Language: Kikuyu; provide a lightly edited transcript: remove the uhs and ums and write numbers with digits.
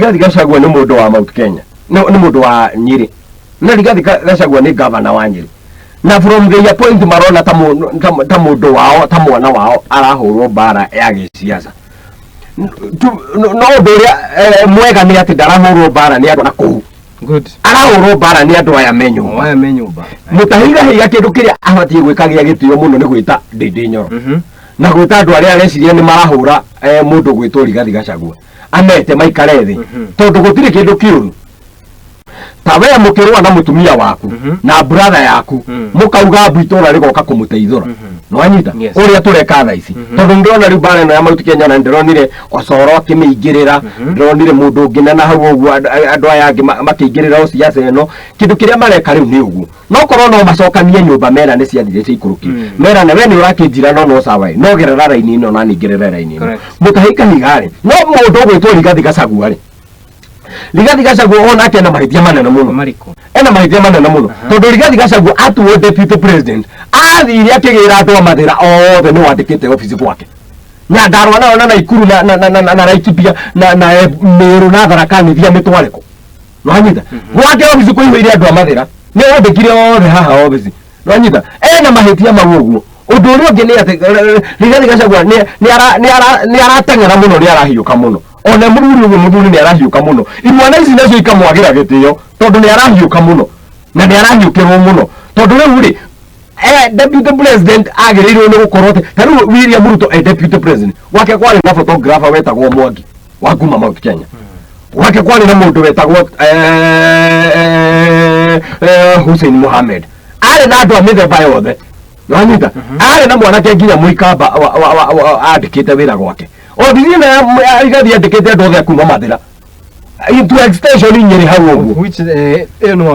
Rigathi Gachagua nĩ mũndũ wa Mount Kenya, nĩ mũndũ wa Nyĩrĩ, na Rigathi Gachagua nĩ gavana wa Nyĩrĩ, na from their point marona ta ta mũndũ wao, ta mwana wao arahũrwo mbara ya gĩciaca. No ũndũ ũrĩa mwega nĩ atĩ ndarahũrwo mbara nĩ andũ na kũu. Good. Arahũrwo mbara nĩ andũ aya me nyũmba. Aya me nyũmba. Mutahi Kahiga kĩndũ kĩrĩa abatiĩ gwĩka gĩa gĩtĩo mũno nĩ gwĩta Ndĩndĩ Nyoro na gwĩta andũ arĩa areciria nĩ marahũra mũndũ gwĩtwo Rigathi Gachagua, amete maikare thĩ, tondũ gũtirĩ kĩndũ kĩũru ta we mũkĩrũa na mũtumia waku na brother yaku, mũkauga mbu itũra rĩgoka kũmũteithũra. Nĩwanyita? Yes. Ũrĩa tũreka tha ici, tondũ ndĩrona rĩu mbara ĩno ya Mount Kenya, na ndĩronire Osoro akĩmĩingĩrĩra, ndĩronire mũndũ ũngĩ na hau ũguo, andũ aya angĩ makĩingĩrĩra o siasa ĩno. Kĩndũ kĩrĩa mareka rĩu nĩ ũguo, no korwo no macokanie nyũmba, merane ciathire ciaikũrũkio, merane we nĩ ũrakĩnjira, no sawa ĩ, no gerera raini ĩno na niĩ ngerere raini ĩno. Mutahi Kahiga rĩ, no mũndũ ũgwĩtwo Rigathi Gachagua rĩ, Rigathi Gachagua onake ena mahĩtia manene mũno. Marĩkũ? Ena mahĩtia manene mũno, tondũ Rigathi Gachagua atuo deputy president, athire akĩgĩra andũ a Mathĩra othe nĩ wandĩkĩte obici gwake Nyandarua nayo na Naikuru na Laikipia na Meru na Tharaka Nithi amĩtware kũ? Nwanyita? Gwake obici kũihũire andũ a Mathĩra, nĩ wandĩkire othe haha obici. Nwanyita? Ena mahĩtia mau ũguo. Ũndũ ũrĩa ũngĩ nĩ atĩ Rigathi Gachagua nĩ arateng'era mũno, nĩ arahiũka mũno. Ona mũthuri ũguo, mũthuri nĩ arahiũka mũno. Imwana ici nacio ikamwagĩra gĩtĩo tondũ nĩ arahiũka mũno na nĩ arahiũkĩrwo mũno, tondũ rĩu rĩ deputy president agĩrĩirwo nĩ gũkorwo atĩ ta rĩu William Ruto e deputy president, gwake kwarĩ na photographer wetagwo Mwangi wa kuma Mount Kenya, gwake kwarĩ na mũndũ wetagwo Hussein Mohamed, arĩ na andũ a mĩthemba yothe. Wanyita? Arĩ na mwanake nginya mũikamba andĩkĩte wĩra gwake. Obici ĩno ya Rigathi andĩkĩte andũ othe a kuma Mathĩra into extension Nyĩrĩ hau ũguo. Which ĩyo nĩ